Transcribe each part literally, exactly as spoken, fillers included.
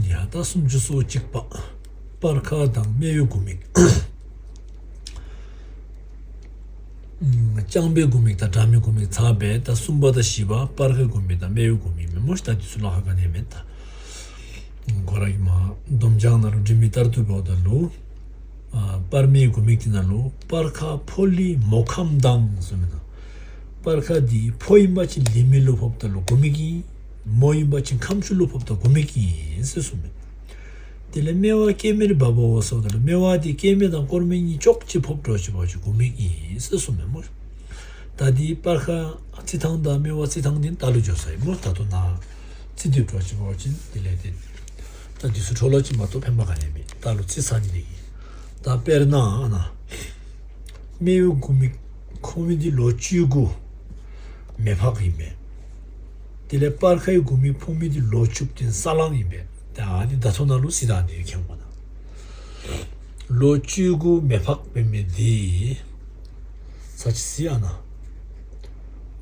ཡ་ད་སུམ་ཅུ་སོ་གཅིག་པ། སྤར་ཁ་དང་སྨེ་བའི་དགུ་མིག་རྐྱང་པའི་དགུ་མིག་དང་སྦྲགས་མའི་དགུ་མིག་ཚར་བས། ད་གསུམ་པ་དང་བཞི་པ་སྤར་ཁའི་དགུ་མིག་དང་སྨེ་བའི་དགུ་མིག་མེད་མོ། ད་དེ་ཚོ་ལ་ཧ་ག་ནས་མེད་ད། ཁོ་ར་གི་མ་སྡོམ་སྦྱང་ནང་ལ་འབྲི་མི་ལྟར་དུ་བོ་ད་ལུ། ཨ་སྤར་སྨེའི་དགུ་མིག་དེ་ནང་ལུ་སྤར་ཁ་ཕོ་ལི་མོ་ཁམ་དང་གསུངས་མེད་ན། སྤར་ཁ་འདི་ཕོ་ཡིན་པ་ཅིན་ལི་མི་ལུ་ཕོག་ད་ལུ་དགུ་མིག་ཡིན། མོ་ཡིན་པ་ཅིན་ཁམ་ཆུ་ལུ་ཕོག་ད་དགུ་མིག་ཡིན་ཟེར་གསུངས་མེད། དེ་ལས་སྨེ་བ་སྐྱེ་མེར་འབབ་བོ་གསུངས་ད་ལུ་སྨེ་བ་འདི་སྐྱེ་མེར་དང་སྐོར་མེར་གཉིས་ཅོག་ཅིག་ཕོག་འགྲོ་ཅིག་བ་ཅིག་དགུ་མིག་ཡིན་ཟེར་གསུངས་མེད་མོ། ད་འདི་སྤར་ཁ་རྩི་ཐང་དང་སྨེ་བ་རྩི་ཐང་འདི་ད་ལུ་འཇོག་ས་ཡིན་མོ། ད་དུ་ན་རྩི་དུས་འགྲོ་ཅིག་བ་ཅིག་དེ་ལས་དེ། ད་འདི་ཚོ་འཕྲོ་བརླག་ཅིག་མ་གཏོགས་ཕན་པ་ག་ནས་མེད། ད་ལུ་རྩི་ས་ནི་འདི་ཡིན། ད་དཔེར་ན་ཨ་ན། སྨེ་བའི་དགུ་མིག་ཕོག་མི་འདི་ལོ་བཅུ་དགུ་མེ་ཕག་ཡིན་པས། དེ་ལས་སྤར་ཁའི་དགུ་མིག་ཕོག་མི་འདི་ལོ་བཅུ་བདུན་ས་གླང་ཡིན་པས། ད་ཨ་ནི་ད་ཚོ་ནང་ལུ་སྲིད་དང་འདི་ཁྱེད་མ་ན། ལོ་བཅུ་དགུ་མེ་ཕག་པའི་མི་འདི། ས་ཆི་སི་ཨ་ན།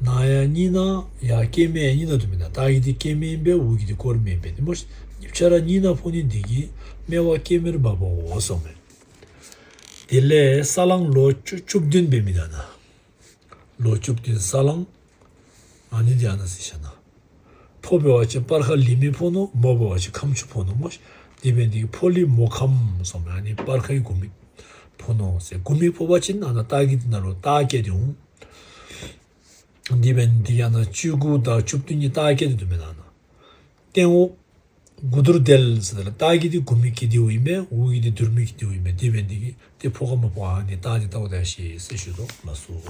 ན་ཡ་གཉིས་ན་ཡ་སྐྱེ་མེར་གཉིས་ན་དུ་མེད་ན། ད་གི་འདི་སྐྱེ་མེར་ཡིན་པས། འུ་གི་འདི་སྐོར་མེར་ཡིན་པས། དེ་མོ་གཉིས་ཆ་ར་གཉིས་ན་ཕོག་ནི་འདི་གིས་སྨེ་བ་སྐྱེ་མེར་འབབ་བོ་གསུངས་མེད། དེ་ལས་ས་གླང་ལོ་བཅུ་བཅུ་བདུན་པའི་མི་ད་ན། ལོ་བཅུ་བདུན་ས་གླང་། ཨ་ནི་འདི་ཨ་ན་སི་ཤ་ན། ཕོ་འབད་བ་ཅིན་སྤར་ཁ་ལི་མི་ཕོག་ནོ། མོ་འབད་བ་ཅིན་ཁམ་ཆུ་ཕོག་ནོ་མོ། དེ་འབད་ནི་འདི་གིས་ཕོ་ལི་མོ་ཁམ་གསུངས་མེད། ཨ་ནི་སྤར་ཁའི་དགུ་མིག་ཕོག་ནོ་ཟེར། དགུ་མིག་ཕོག་པ་ཅིན་ཨ་ན་སྟག་གི་འདི་ནང་ལུ་སྟག་སྐྱེ་འདི་འོང་། དེ་འབད་ནི་འདི་གིས་ཨ་ན་བཅུ་དགུ་དང་བཅུ་བདུན་གཉིས་སྟག་སྐྱེ་འདི་དུ་མེད་ན་ན། སྟེང་འོག་དགུ་དུར་དལ་ཟེར་ད་ལ་སྟག་གི་འདི་དགུ་མིག་གི་འདི་འོ་ཡིན་པས། འུ་གི་འདི་དུར་མིག་གི་འདི་འོ་ཡིན་པས། དེ་འབད་ནི་འདི་གིས་དེ་ཕོག་ག་མ་ཕོག་ཨ་ནི་སྟག་འདི་ལྟ་བུ་ད་ཤེས་ཟེར་ཞུ་དོ་ལགས་སོ།